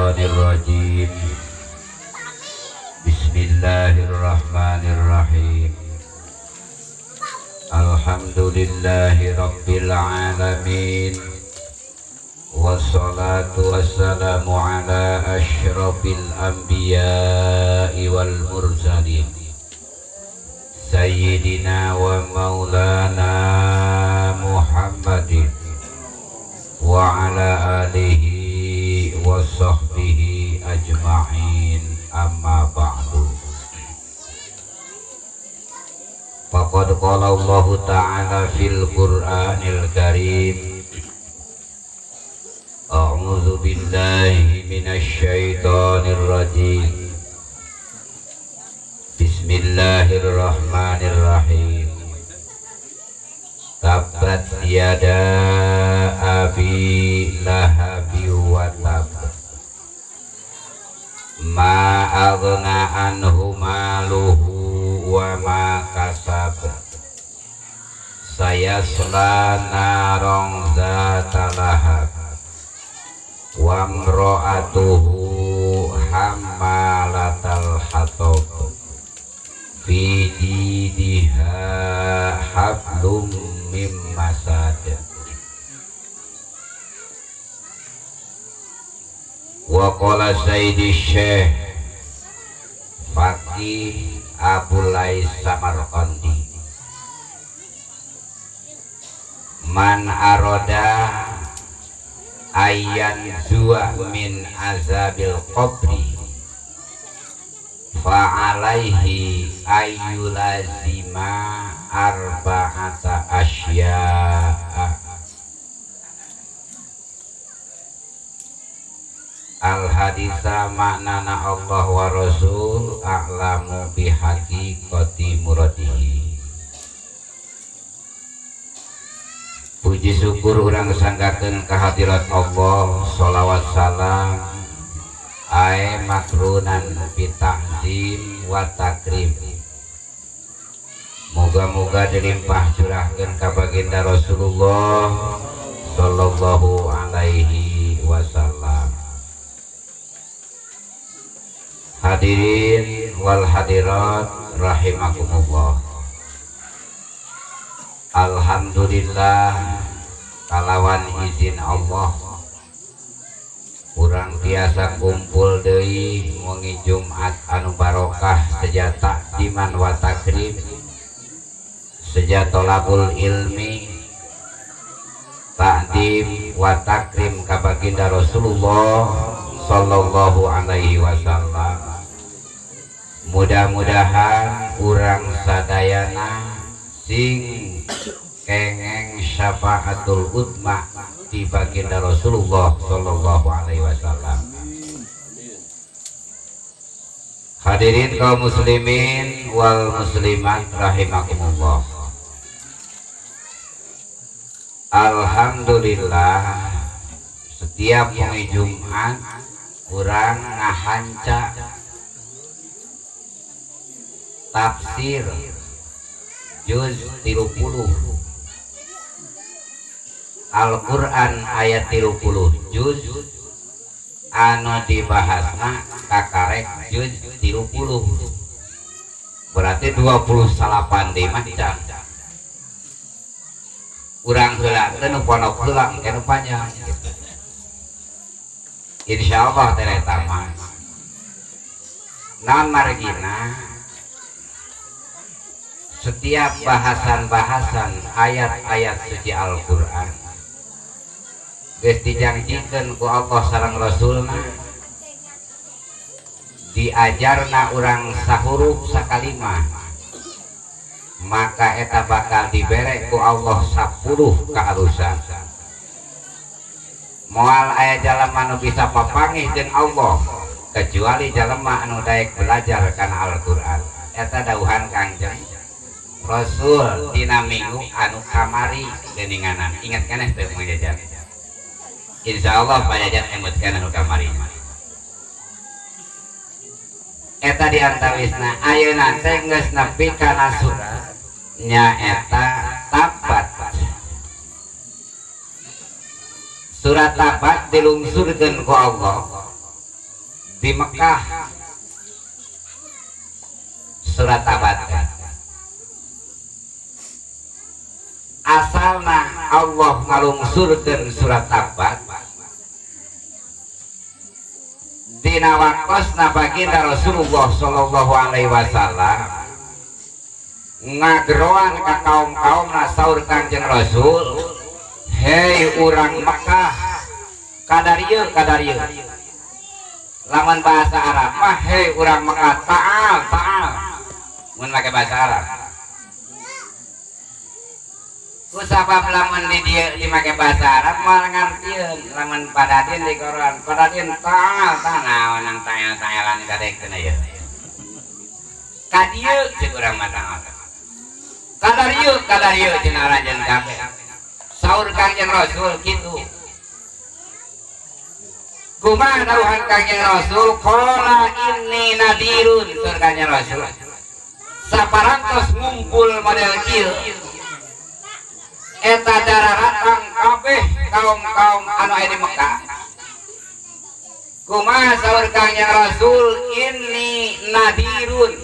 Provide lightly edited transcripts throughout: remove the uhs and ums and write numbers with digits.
minasyaitonirrajim. Bismillahirrahmanirrahim. Alhamdulillahi rabbil alamin. Wassalatu wassalamu ala asyrafil anbiya'i wal mursalin sayyidina wa maulana Muhammadin wa ala alihi wa sahbihi ajma'in, amma ba'du. Faqad qala Allahu ta'ala fil Qur'anil Karim. A'udzu billahi minasy syaithanir rajim. Bismillahirrahmanirrahim. Tabbat yada abi lahabi wa tab. Ma aghna anhu maluhu wa ma kasab. Sayasla naron zata lahab. Wa imra'atuhu hammalatal hatab. Fi jidiha hablum mim masad. Wa qala Sayyidi Syekh Faqih Abu Lais Samarqandi, man aroda ayyan zuwa min azabil qabri fa'alaihi ayyulazima arba'ata asya'a. Al hadisa maknana Allah wa Rasul a'lamu bihaqiqati muradihi. Puji syukur urang sanggakeun kehadirat Allah, sholawat salam ae makrunan bi ta'zim wa takrim. Moga-moga dilimpah curahkeun ka baginda Rasulullah sallallahu alaihi wasallam. Hadirin wal hadirat rahimakumullah. Alhamdulillah kalawan izin Allah urang tiasa kumpul deui wengi Jumat anu barokah seja takdiman wa takrim, seja tolabul ilmi, takdim wa takrim ka baginda Rasulullah sallallahu alaihi wasallam. Mudah-mudahan urang sadayana sing kengeng syafaatul utma di baginda Rasulullah sallallahu alaihi wasallam. Hadirin kaum muslimin wal muslimat rahimakumullah. Alhamdulillah setiap wengi Jumat urang ngahanca tafsir juz 30 Al-Quran ayat 30 juz anu dibahasna kakarek juz 30, berarti 28 di maca urang heula teh nu pondok heula engke nu panjang gitu. Insyaallah teh eta mah naon margina setiap bahasan-bahasan ayat-ayat suci Al-Quran geus dijanjikeun ku Allah sareng Rasulna, diajarna urang sahuruf sakalimah, maka eta bakal dibere ku Allah 10 keharusan. Moal aya jalma nu bisa papanggih jeung Allah kecuali jalma anu daek belajar kana Al-Quran. Eta dawuhan Kangjeng Rasul dina minggu anu kamari geuninganan. Ingat keneh teu Mang Jajan? Insyaallah Pak Jajan emut keneh anu kamari. Eta di antawisna ayeuna teh geus nepi kana surat nyaeta Tabat. Surat Tabat dilungsurkeun ku Allah. Di Mekah surat Tabat asalna Allah ngalungsurkeun surat Tabat dina waktosna baginda Rasulullah sallallahu alaihi wasallam ngageroan ka kaum-kaumna saur Kangjeng Rasul, hei urang Mekah kadarieu kadarieu. Lamun bahasa Arab mah hei urang Mekah ta'al ta'al mun make bahasa Arab. Ku sabab lamun di dieu dimake bahasa Arab moal ngartieun, lamun padadin di Quran padadin ta'al ta'al naon nang ta'al ta'alan kadekkeun ieu. Ka dieu ceuk urang mah ta'al. Kadarieu kadarieu cenah aranjeun kabeh. Saur Kangjeng Rasul kitu. Kumaha dawuhan Kangjeng Rasul? Qala inni nadirun saur Kangjeng Rasul. Saparantos ngumpul model kieu eta dararatang kabeh kaum-kaum anu aya di Mekah. Kumaha saur Kangjeng Rasul? Inni nadirun.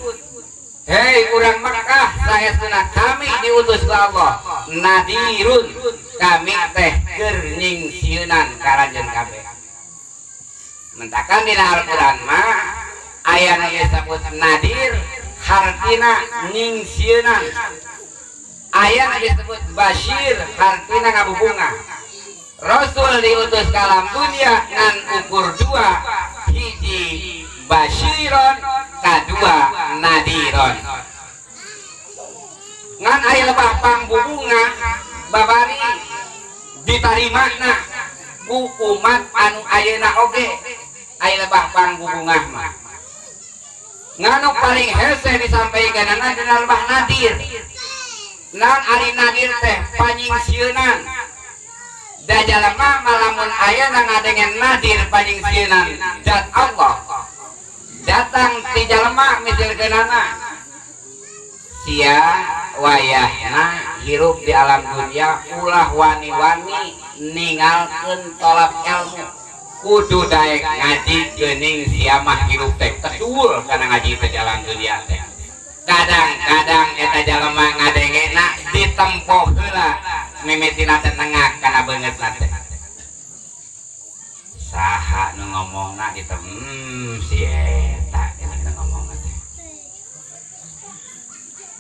Hei urang Mekah, saestuna kami diutus ku Allah. Nadirun, kami teh keur nyingsieunan ka aranjeun kabeh. Mentakan dina Al-Qur'an mah aya nu disebut nadir hartina nyingsieunan. Aya nu disebut basyir hartina ngabubunga. Rasul diutus ka alam dunia ngan ukur dua, hiji basyiron, kadua nadiron. Ngan aya lebah pangbubunga babari ditarimana ku umat anu ayeuna oge aya lebah pangbubungah mah. Nganu paling hese disampaikanana dina lebah nadir. Naon ari nadir teh panyingsieunan. Da jalema malamun aya ngadengen nadir panyingsieunan zat Allah. Datang ti jalema misilkeunana sia wayahna hirup di alam dunia ulah wani-wani ningalkeun tolak ilmu. Kudu daek ngaji geuning sia mah hirup teh kedul kana ngaji teh alam dunia teh. Kadang-kadang eta jalema ngadengena ditempo heula mimitina teh nengak kana beungeutna teh. Saha nu ngomongna ditem si eta nu ngomongna teh.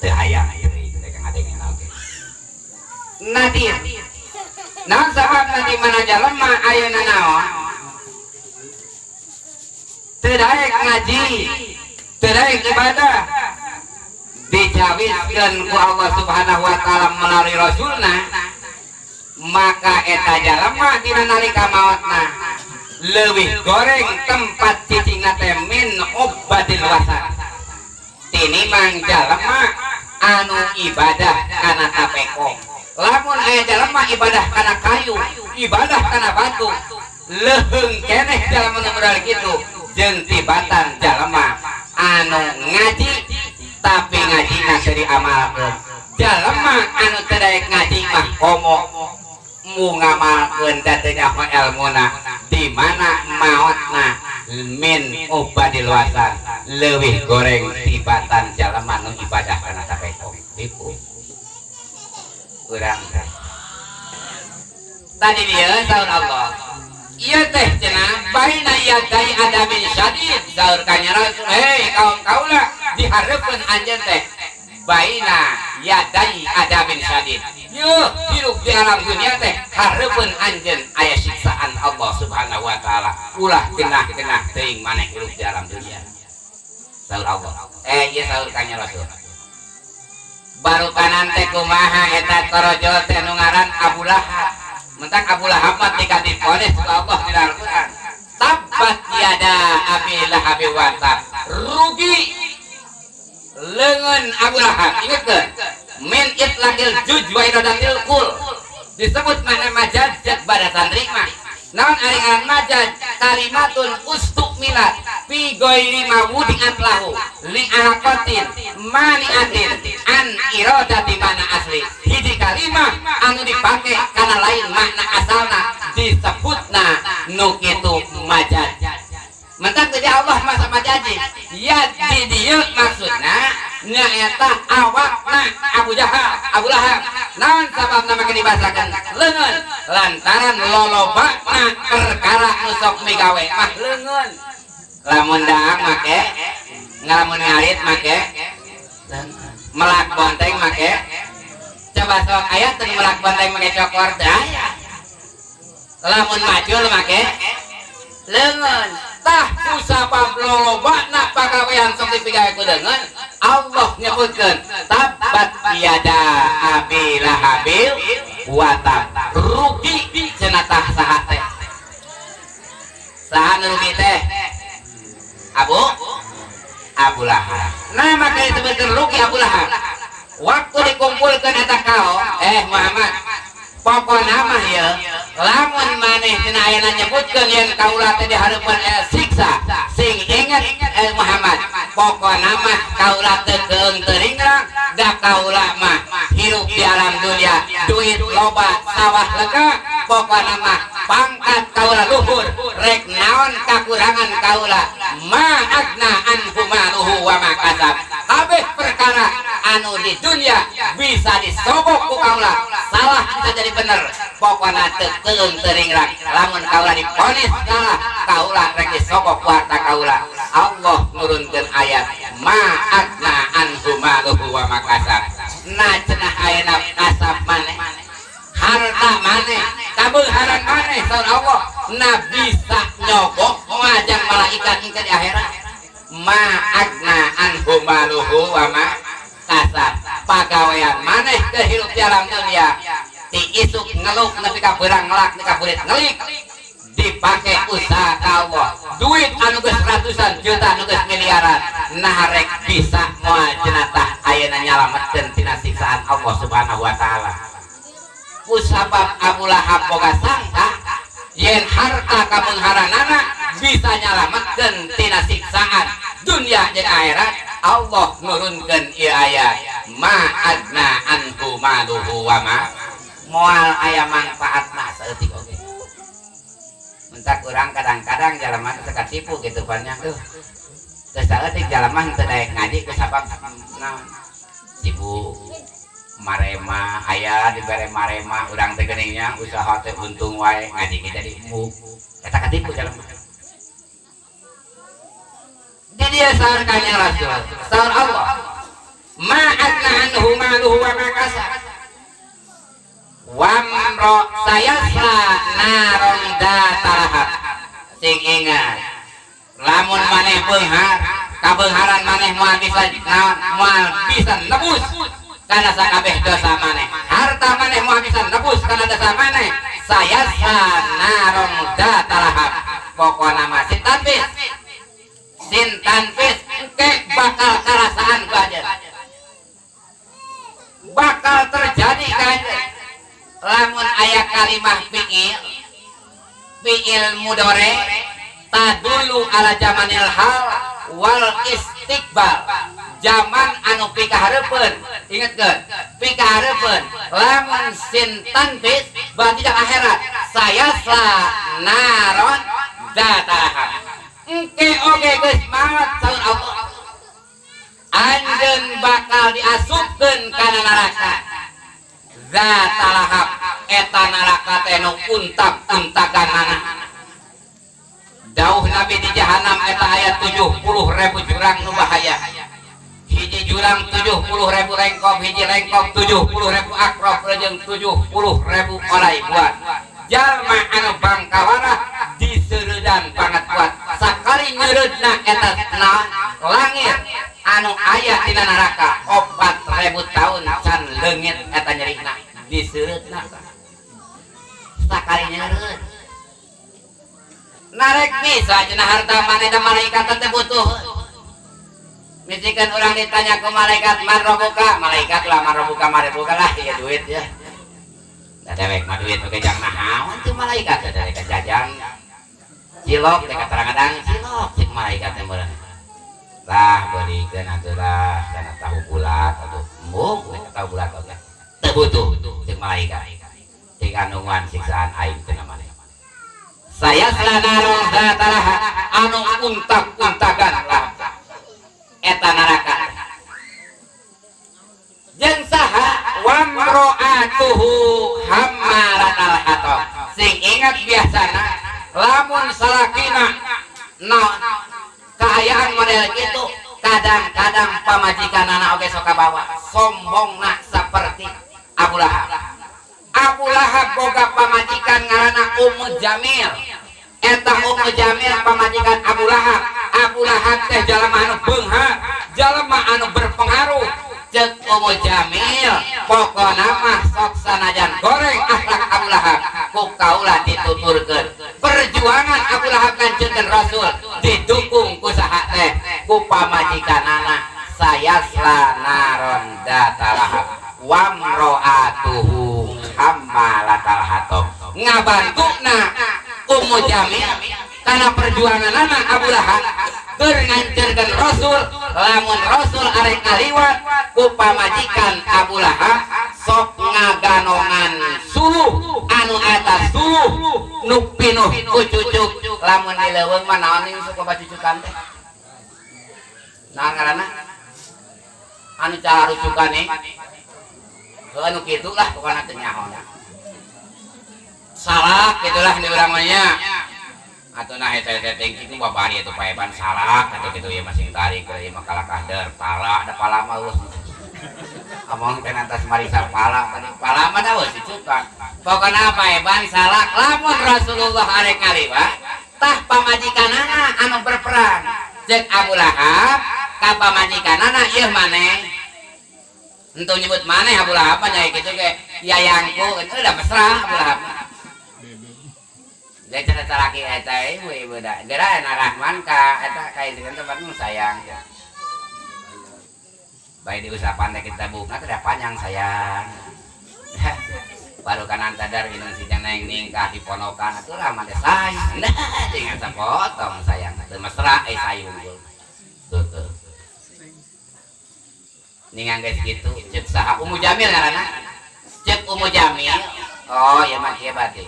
Teu hayang teuing teh ngadengena oge. Nadir. Naon sababna di mana jalema ayeuna naon? Teu daek ngaji, teu daek ibadah. Dicawiskeun ku Allah Subhanahu wa taala melalui rasulna, maka eta jalema dina nalika maotna leuwih goreng tempat cicingna teh min ubadil wasan. Tinimang jalema anu ibadah kana tapeko. Lamun aya jalema ibadah kana kayu, ibadah kana batu, leuheung keneh jalema nu modal kitu jeung tibatan jalema anu ngaji tapi ngajina teu diamalkeun. Jalema anu teu daek ngaji mah komo mu ngamalkeun da teu nyaho elmuna di mana maotna min ubadil wasan leuwih goreng tibatan jalema nu ibadah kana tapeko. Tipu urang teh. Tadi dieu saur Allah, ieu teh cenah baina yadai adamin syadid saur Kanjeng Rasul, hei kaum kaula dihareupeun anjeun teh baina yadai adamin syadid. Yeuh hirup di alam dunia teh hareupeun anjeun aya siksaan Allah Subhanahu wa taala. Ulah genah-genah teuing maneh hirup di alam dunia. Saur Allah. Ieu saur Kanjeng Rasul. Baru kanan teh kumaha eta torojol teh nu ngaran Abu Lahab. Mentak Abu Lahab mah tika diponis ku Allah di dalam Al-Qur'an. Tabbat yada Abi Lahab wa tab. Rugi leungeun Abu Lahab. Ingat ke? Min itlaqil juj wa iradatil kul. Disebut mana majaz jak pada santri mah. Naon ari ngaran majaz? Kalimatun ustumilat fi ghairi mawudi'at lahu li alaqatin mani'atin an iradati mana asli. Hiji kalimah anu dipake kana lain makna asalna disebutna nu kitu majaz. Mentak Atuh di Allah mah sama janji. Ya di dieu maksudna nyaeta awakna Abu Jahal, Abu Lahab. Naon sababna make dibahasakeun leungeun? Lantaran lolobana perkara nu sok migawe mah leungeun. Lamun daang make, ngalamun ngarit make, melak bonteng make. Coba sok aya teu melak bonteng make cokor teu aya. Lamun macul make leungeun. Tah kusabab lolobana pagawean sok dipigawe ku leungeun, Allah nyebutkeun tabbat yada abi lahabil wa tab. Rugi cenah tah saha teh? Saha nu rugi teh? Abu Abu Lahab. Nah maka disebutkeun rugi Abu Lahab. Waktu dikumpulkan eta kao, Muhammad, pokona mah ieu lamun maneh cenah ayeuna nyebutkeun yen kaula teh di hareupeun siksa, sing inget Muhammad, pokona mah kaula teu keung teuring da kaula mah hirup di alam dunia, duit loba, sawah lega, pokona mah pangkat kaula luhur, rek naon kakurangan kaula, ma agna anhu maluhu wa ma kasab. Kabeh perkara anu di dunia bisa disogok ku kaula, salah bisa jadi bener, pokona teu keung teuring. Lamun kaula diponis salah, kaula rek disogok ku harta kaula. Allah nurunkeun ayat ma agna anhu maluhu wa ma kasab. Nah cenah ayeuna kasab maneh, harta maneh, kabeungharan maneh, saur Allah, nah bisa nyogok ngajang malaikat engke di akhirat. Ma agna anhu maluhu wa ma kasab. Pagawean maneh ke hirup di alam dunia, ti isuk ngeluk nepi ka beurang ngelak nepi ka burit ngelik, dipake usaha ka Allah, duit anu geus ratusan juta, anu geus miliaran, nah rek bisa moal cenah tah ayeuna nyalametkeun tina siksaan Allah Subhanahu wa taala. Kusabab Abu Lahab boga sangka yen harta kabeungharanana bisa nyalametkeun tina siksaan dunia jeung akhirat, Allah nurunkeun ieu ayat ma agna anhu maluhu wa ma, moal aya manfaatna saeutik oge. Mentak urang kadang-kadang jalma teh katipu gitu banyak tuh. Teu saeutik jalma teu daek ngaji kusabab naon? Sibuk marema aya dibere marema urang teh geuning nya usaha teh untung wae, ngaji ge jadi embung. Eta katipu jalma. Di dia saur Kanjeng Rasul, saur Allah, ma agna anhu maluhu wa ma kasab. Wamro sayasla naron datalahab. Sing ingat, lamun maneh beunghar, kabeungharan maneh moal bisa naon, moal bisa nebus kana sakabeh dosa maneh. Harta maneh moal bisa nebus kana dosa maneh. Sayasla naron datalahab. Pokona mah sin tanfis. Sin tanfis engke bakal karasaan ku anjeun. Bakal terjadi ka anjeun. Lamun aya kalimah fi'il, fi'il mudore tadulu ala zamanil hal wal istiqbal, zaman anu pikahareupeun. Ingetkeun, pikahareupeun. Lamun sin tanfis berarti jang akhirat. Sayasla naron datahab, engke oge geus maot, saur Allah, anjeun bakal diasupkeun kana neraka zatalahab. Eta neraka teh nu untag-untaganana. Dawuh Nabi, di jahanam eta aya 70.000 jurang nu bahaya. Hiji jurang 70.000 lengkop, hiji lengkop 70.000 akrab, jeung 70.000 orai buat. Jalma anu bangkawara diseureudan banget kuat. Sakali nyeureudna eta naon langit anu aya dina neraka 4000 tahun can leungit eta nyerina diseureudna. Sakali nyeureud. Narek bisa cenah harta maneh da malaikat teh butuh. Misalkan orang ditanya ke malaikat man robuka, malaikat lah man robuka, man robuka lah ya duit ya. Da dewek mah duit oge jang nahaon tuh malaikat teh, dewek jajan cilok teh kadang-kadang cilok cek malaikat teh meureun. Lah beulikeun atuh lah kana tahu bulat atuh, embung we tahu bulat oge. Teu butuh cek malaikat. Cek nungguan siksaan aing teh maneh. Sayasla naron dzata lahab anu untak-untakan lahab eta neraka. Jeung saha wamro'atuhu hammalatal hatab. Sing ingat biasana lamun salakina naon kaayaan model kitu, kadang-kadang pamajikanana oge sok kabawa sombongna seperti Abu Lahab. Abu Lahab boga pamajikan ngaranna Ummu Jamil. Eta Ummu Jamil pamajikan Abu Lahab. Abu Lahab teh jalma anu beunghar, jalma anu berpengaruh. Ceuk Ummu Jamil, pokona mah sok sanajan goreng akhlak Abu Lahab ku kaula dituturkeun. Perjuangan Abu Lahab ngancurkeun Rasul didukung ku saha teh? Ku pamajikanana. Sayasla naron dzata lahab wamro'atuhu hammalatal hatab. Ngabantuna Ummu Jamil karena perjuanganana Abu Lahab keur ngancurkeun Rasul. Lamun Rasul arek ngaliwat ku pamajikan Abu Lahab sok ngaganongan suluh, anu eta suluh nu pinuh ku cucuk. Lamun di leuweung mah naon ning sok loba cucukan teh, nah ngaranna anu cara rucukan nih, anu kitu lah pokokna teu nyaho salak gitulah di urang mah nya. Atuh nah eta eta teh kitu babari atuh paeban salak atuh kitu ieu masing tarik ieu mah kalah kader pala da pala mah eueuh among teh nantas marisa pala tadi pala mah da eueuh cucukan. Pokona paeban salak, lamun Rasulullah arek ngaliwat tah pamajikanana anu berperan. Ceuk Abu Lahab ka pamajikanana, ieu maneh. Entu nyebut maneh Abu Lahab mah nya kitu ge yayangku udah mesra Abu Lahab mah. Dia cerita salaki eta ibu-ibu da. Geura Rahman ka eta ka istri tempat nu sayang. Baik diusapan teh kita buka teh panjang sayang. Baru kanan tadar inun si neng ningkah di ponokan atuh Rahman teh sayang. Nah, dengan sapotong sayang. Teu mesra eh sayung. Tuh tuh. Ningang geus kitu ceuk saha? Ummu Jamil ngaranna. Ceuk Ummu Jamil. Oh, ieu mah kieu berarti.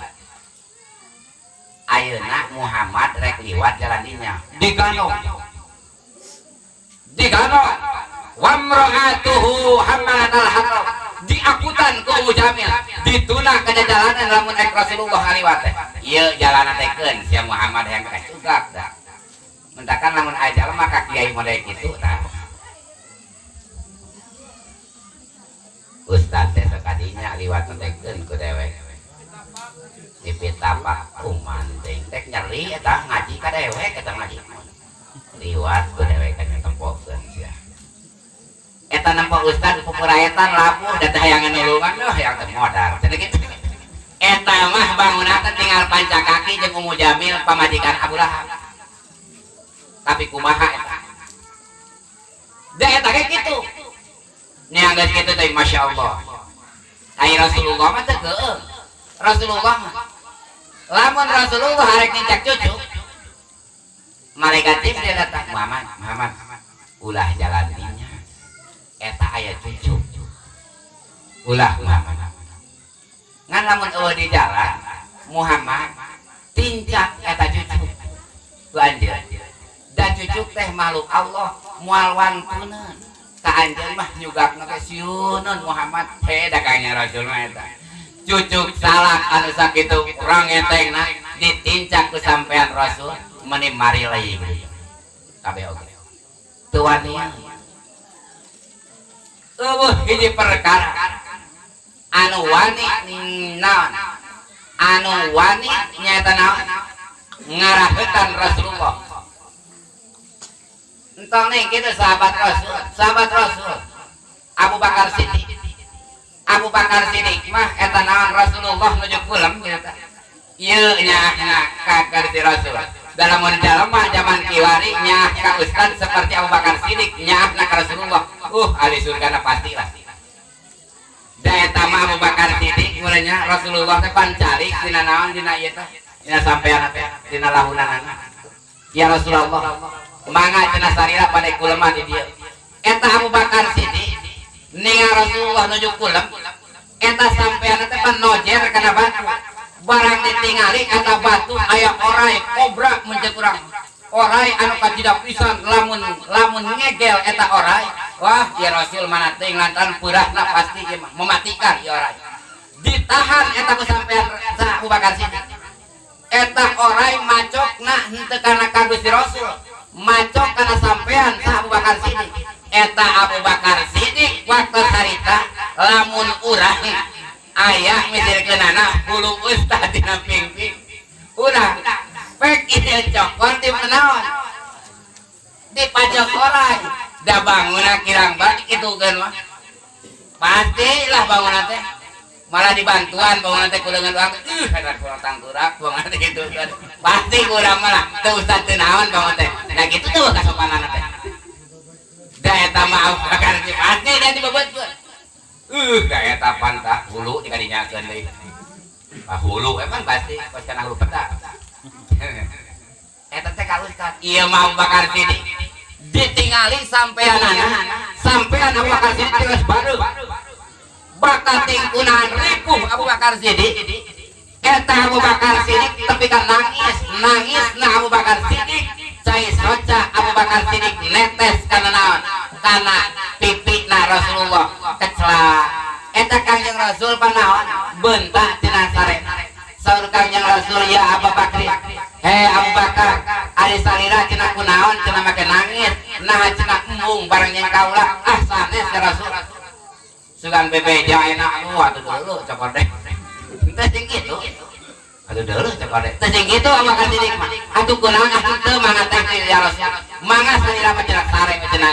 Ayeuna Muhammad rek liwat jalan dinya. Diganong. Diganong. Wamra'atuhu hammalatal hatab. Diakutan ku Ummu Jamil. Dituna ke jalanan lamun ek Rasulullah ngaliwat teh. Ieu jalanan teh keun sia Muhammad yang kacugak dah. Mentakan lamun aya jalma ka kiai model kitu tah. Ustad teh sakadinya liwat teh keun ku dewek. Dipitapak kuman teh tek nyeri eta ngaji ka dewek eta ngaji. Liwat ku dewek kan tempokeun sia. Eta nempo ustad pupuraetan labuh da teh hayangan nulungan duh hayang teh modar. Cenah kitu. Eta mah bangunna teh tinggal panca kaki jeung Ummu Jamil pamajikan Abu Lahab. Tapi kumaha eta? Da eta ge kitu. Nya geus kitu teh masyaallah. Ai Rasulullah mah teu keueung. Rasulullah mah lamun Rasulullah arek nincak cucuk, malaikat Jibril datang, Muhammad, Muhammad, ulah jalan dinya eta aya cucuk, ulah Muhammad. Ngan lamun eueuh di jalan Muhammad, tincak eta cucuk ku anjeun. Da cucuk teh makhluk Allah, moal wantuneun ka anjeun mah nyugakna teh sieuneun Muhammad. Heh da kanya Rasul mah eta cucuk salak anu sakitu rangetengna ditincak ku sampean Rasul meni mari leuy kabeh oge teu wani. Eueuh hiji perkara anu wani naon, anu wani nyaeta naon ngaraheutan Rasulullah. Entong nih kitu sahabat Rasul, sahabat Rasul Abu Bakar Siddiq. Abu Bakar Siddiq mah eta naon Rasulullah nuju kulem eta ieu nyaahna ka si Rasul. Dalam mun jalma zaman kiwari nyaah ka ustad seperti Abu Bakar Siddiq nyaahna ka Rasulullah, ahli surgana pastilah. Da eta mah Abu Bakar Siddiq mulanya Rasulullah teh pancalik dina naon dina ieu teh dina sampean teh dina lahunanana. Ya Rasulullah, mangga cenah sarira pada kuleman di dieu. Eta Abu Bakar Siddiq ningal Rasulullah nuju kulem eta sampean teh pan nojer kana batu. Barang ditingali kata batu aya orai kobra mun ceuk urang. Orai anu kacida pisan lamun lamun ngegel eta orai. Wah, ya Rasul mana teuing lantaran peurahna pasti ieu mah mematikan ieu orai. Ditahan eta ku sampean sa Abu Bakar Siddiq. Eta orai macokna henteu kana ka Gusti Rasul. Macok kana sampean sa Abu Bakar Siddiq. Eta Abu Bakar Siddiq waktu harita lamun urang aya misilkeunana hulu ustad dina pingping. Urang pek ieu cokor di menaon? Di pajak orai. Da bangunan kirang balik kitukeun mah. Pastilah bangunan teh. Malah dibantuan bangunan teh kulengan urang. Eta kurang tangkurak bangunan teh kitu kan. Pasti kurang malah teu ustad teu naon bangun teh. Nah kitu tuh kasopanan teh. Da eta mah Abu Bakar pasti dan dibebetkeun. Da eta pantah hulu dikadinyakeun deui. Ah hulu emang pasti pas kana hulu peta. Eta teh ka ustad. Ieu mah Abu Bakar Siddiq. Ditingali sampeanana, sampean Abu Bakar Siddiq geus baru. Bakal tingkunahan ripuh Abu Bakar Siddiq. Eta Abu Bakar Siddiq tepi ka nangis, nangis na Abu Bakar Siddiq. Cai soca Abu Bakar Siddiq netes kana naon? Kana pipina Rasulullah kecela. Eta Kangjeng Rasul panaon? Bentak tina sare. Saur Kangjeng Rasul, ya Abu Bakar. Hei Abu Bakar, ari salira cenah kunaon cenah make nangis. Nah cenah embung bareng jeung kaula. Ah sanes ya Rasul. Sugan bebeja enak lu atuh dulu cokor deh. Teu sing kitu. Atuh dulu cokor deh. Teu sing kitu Abu Bakar Siddiq mah. Atuh kunaon ah teu mangga teh ya Rasul. Mangga salira mah cenah sare cenah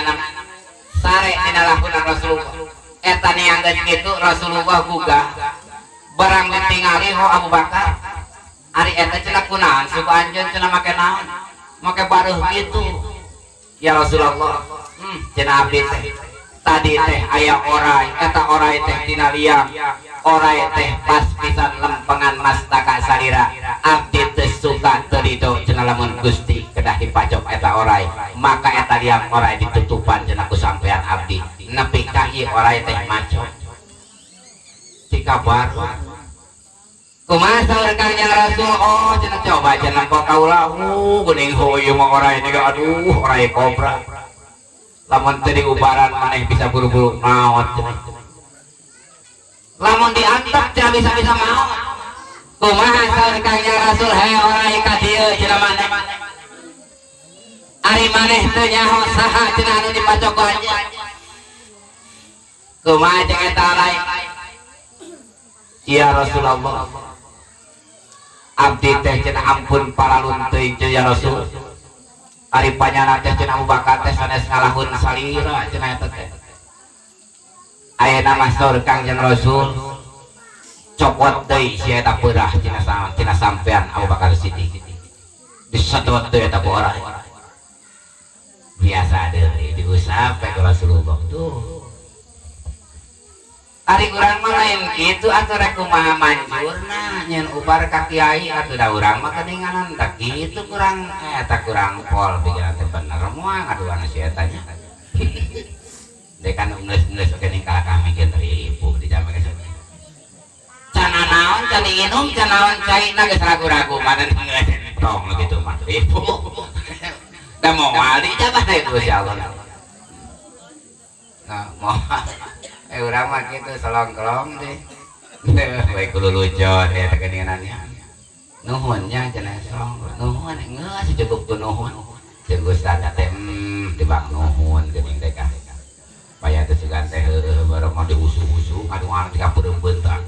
sare dina lakunan Rasulullah. Eta niang geus kitu Rasulullah gugah. Barang ditingali ho Abu Bakar. Ari eta cenah kunaon suku anjeun cenah make naon? Make bareuh kitu. Ya Rasulullah. Cenah abdi teh. Tadi teh aya orai, eta orai teh tina liang. Orai teh pas pisan lempengan mastaka salira. Abdi teh suka teu ridho cenah lamun Gusti kedah dipajok eta orai. Maka eta liang orai ditutupan cenah ku sampean abdi. Nepi ka ieu orai teh macok. Tika baru. Kumaha saur Kangjeng Rasul? Oh, cenah coba cenah kok kaula. Geuning heueuh mah orai teh aduh, orai kobra. Lamun teu diubaran maneh bisa buru-buru maot cenah. Lamun diantep cenah bisa-bisa maot. Kumaha saur Kangjeng Rasul? He orai ka dieu cenah maneh. Ari maneh teu nyaho saha cenah anu dipacok ku anjeun. Kumaha jeung eta orai? Ya Rasulullah. Abdi teh cenah ampun paralun teuing cenah ya Rasul. Ari panyana teh cenah Abu Bakar teh sanes ngalahun salira cenah eta teh. Ayeuna mah saur Kangjeng Rasul copot deui si eta peurah cenah tina sampean Abu Bakar Siddiq. Disedot deui eta ku orai. Biasa deui diusap ku Rasulullah tuh. Ari urang mah lain kitu atuh rek kumaha manjurna nyeun ubar ka kiai atuh da urang mah keninganan da kitu kurang eta kurang pol pikiran teh bener moal ngaduana si eta nya. Dek kan geus-geus oge ning kalah kami geun ribu di jaman geus. Can naon can diinum can naon caina geus ragu-ragu mana geus tong gitu mah ribu. Da moal dijabah itu insyaallah. Nah, moal urang mah kitu selongkrong deh. Baik kudu lucu ya keninganannya. Nuhun nya cenah selong. Nuhun geus cukup ku nuhun. Jeung ustaz teh tibang nuhun geuning teh ka. Paya teh sugan teh heueuh bareng mah diusu-usu ngadungan ti ka peureum beunta.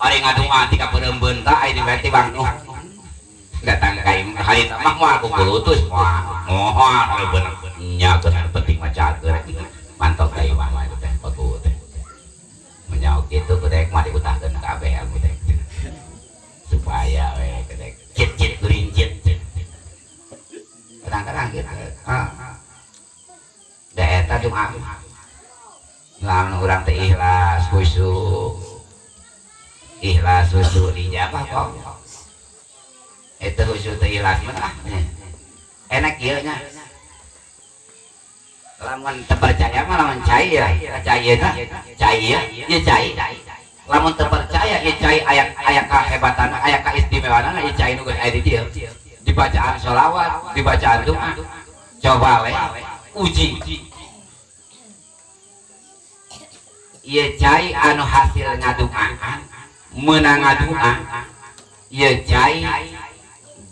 Ari ngadungan ti ka peureum beunta aya di tibang nuhun. Datang ka imah harita mah moal ku kulutus moal. Moal bener nya geuna penting mah cager. Mantap ka imah mah itu teh bagus teh. Menyauk kitu kudek mah diutahkeun kabeh aku teh. Supaya we kudek cit-cit gurincit. Kadang-kadang gitu. Ah. Da eta doa. Lamun urang teh ikhlas khusyuk. Ikhlas khusyuk dijabah kok. Eta khusyuk teh ikhlas mah ah. Enak kieu nya. Lamun teu percaya mah lamun cai ya, cai ya, cai ya, ya cai. Lamun teu percaya aya ieu cai aya aya kahebatan aya kaistimewaanana ieu cai nu geus aya di dieu dibacaan sholawat dibacaan doa coba we uji ieu cai anu hasil ngaduaan meunang ngadua ieu cai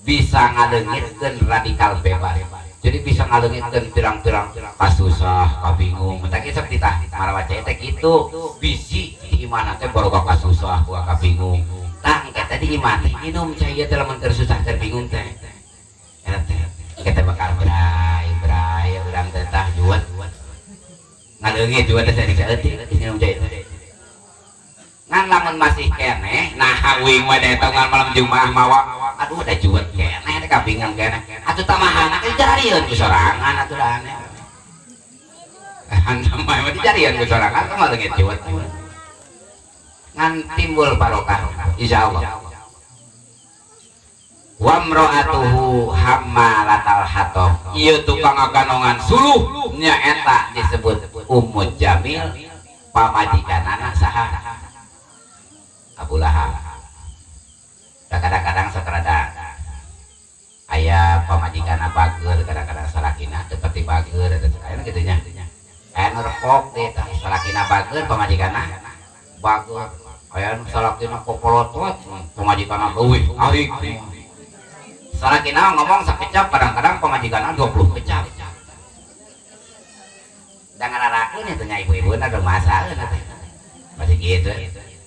bisa ngaleungitkeun radikal bebas. Jadi bisa ngaleungitkeun pirang-pirang kasusah kabingung mentak isep titah marawa cai teh kitu bisi di imana teh baroga kasusah boga kabingung tah engke teh di imah teh minum cai ieu teh lamun keur susah keur bingung teh eta teh engke teh bakal bray bray urang teh tah juet ngaleungit juet teh saeutik minum cai teh ngan lamun masih keneh nah uing mah eta ngan malam Jumaah mawa aduh da juet keneh teh kabingung keneh atuh tamahana teh dicarieun ku sorangan atuh da aneh mah dicarieun ku sorangan teh mah leungit juet ngan timbul barokah insyaallah. Wa imra'atuhu hammalatal hatab ieu tukang ngaganongan suluh nyaeta disebut Ummu Jamil pamajikanana saha Abu Lahab. Kadang-kadang sakrada aya pamajikanna bager kadang-kadang salakina teu pati bager eta aya kitu nya aya nu rokok teh tah salakina bager pamajikanna bager aya nu salakina popolotot pamajikanna leuwih arik salakina ngomong sakecap kadang-kadang pamajikanna 20 kecap da ngararakeun eta nya ibu-ibuna rumasaeun teh masih kitu.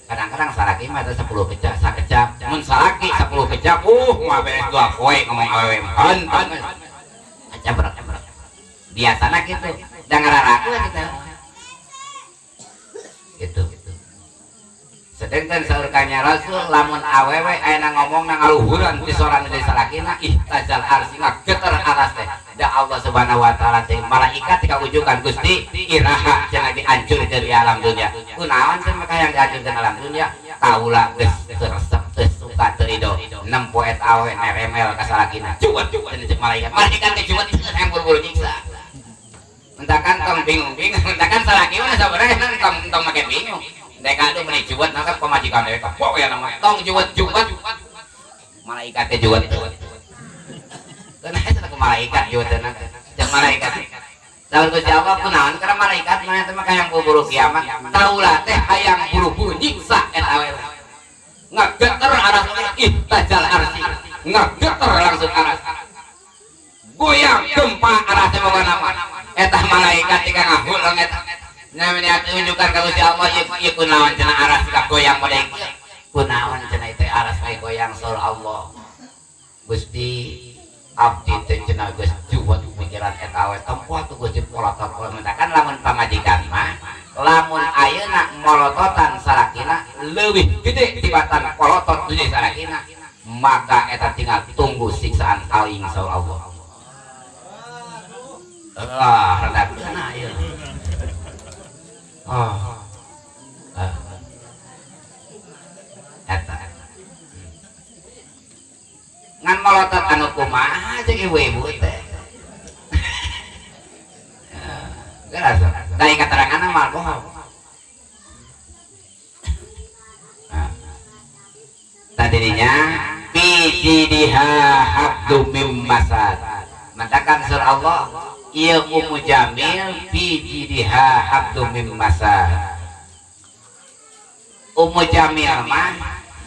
Kadang-kadang salaki mah 10 kecap sakecap mun salaki 10 kecap mah beres 2 poe ngomong awewe henteu acabrek biasana kitu da ngararakeun kitu gitu. Sedengkeun saur ka Rasul lamun awewe ayeuna ngomongna ngaluhuran ti soran deui salakina ihtajal arsy ngageter aras teh da Allah Subhanahu wa taala teh malaikat kaujukan Gusti iraha cenah dihancurkeun di alam dunia kunaon cenah hayang dihancurkeun alam dunia kaula geus teu resep teu suka teu ridho nempo eta awewe neremel ka salakina cuet cenah cek malaikat malaikat teh cuet hayang buru-buru nyiksa mentakan tong bingung-bingung mentakan salaki mah sabarana tong tong make bingung dek aduh meni cuet maka pamajikan dewek kok ya nama tong juwet-juwet malaikat teh juwet kenapa cenah ke malaikat juwet jeung malaikat lamun Gusti Allah kunaon karena malaikat mah teh mah hayang buru-buru kiamat kaula teh hayang buru-buru nyiksa eta awewe ngageter aras ihtajal arsy ngageter langsung aras goyang gempa aras teh pokona mah eta malaikat teh ngahuleng eta namanya tunjukkan ka Gusti Allah ieu kunaon cenah aras ka goyang model kunaon cenah teh aras ka goyang saur Allah Gusti abdi teh cenah geus juwet pikiran eta awe tempo atuh Gusti polotot mentakan lamun pamajikan mah lamun ayeuna molototan salakina leuwih gede tibatan polotot deui salakina maka eta tinggal tunggu siksaan aing saur Allah. Allah rada kana ieu. Oh. Eta. Ngan molotot anu kumaha jeung ibu-ibu teh. Geus da kateranganna mah alkohol. Nah. Tadinya fi jidiha habdum mim masad. Matakan surah Allah ieu Ummu Jamil fi jidiha habdum mim masad. Ummu Jamil mah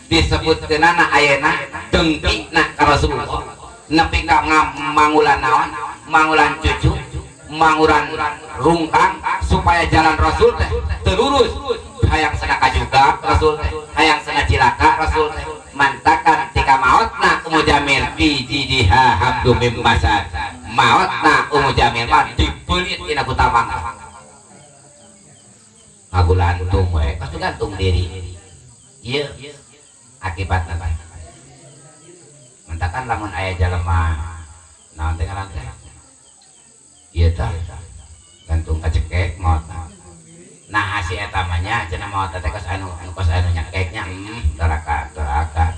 disebutkeunana ayeuna dengkina ka Rasulullah nepi ka mangulan naon mangulan cucu mangulan rungkang supaya jalan Rasul teh teu lurus hayang sana kajuga Rasul teh hayang sana cilaka Rasul teh mantakan tika maotna Ummu Jamil fi jidiha habdum mim masad maotna Ummu Jamil mah dibeulit dina kutamang ngagulantung we pasti gantung diri ieu akibatna bae mentakan lamun aya jalema naon teh ngaran teh ieu tah gantung kacekek maotna nah si eta mah nya cenah maot teh kos anu anu kos anu nyekeknya doraka doraka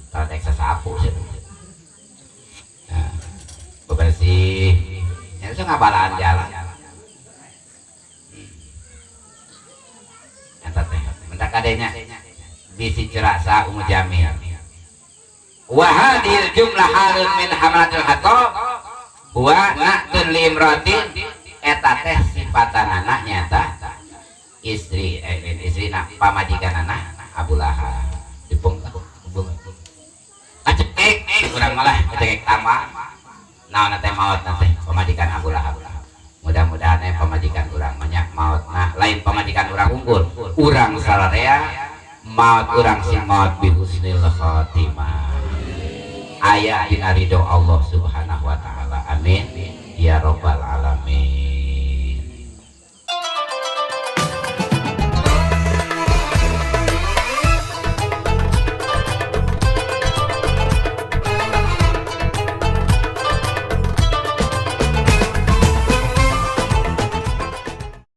tah teh sasapu cenah nah bebersih nya geus ngabalaan jalan eta teh mentak kadenya Bisi cerak sa Ummu Jamil. Wa hadhil jumlah halun min hamalatil hatab wa na'tun limratin, eta teh sifatan anak nyata istri istri nak pamajikan anak Abu Lahab dipung kacekek kurang malah kacekek tambah naon teh maot teh pamajikan Abu Lahab. Mudah-mudahan pamajikan urang banyak maot, nah lain pamajikan urang unggul, urang salarea maot urang sing maot bi husnil khatimah, aya dina ridho Allah Subhanahu wa Taala.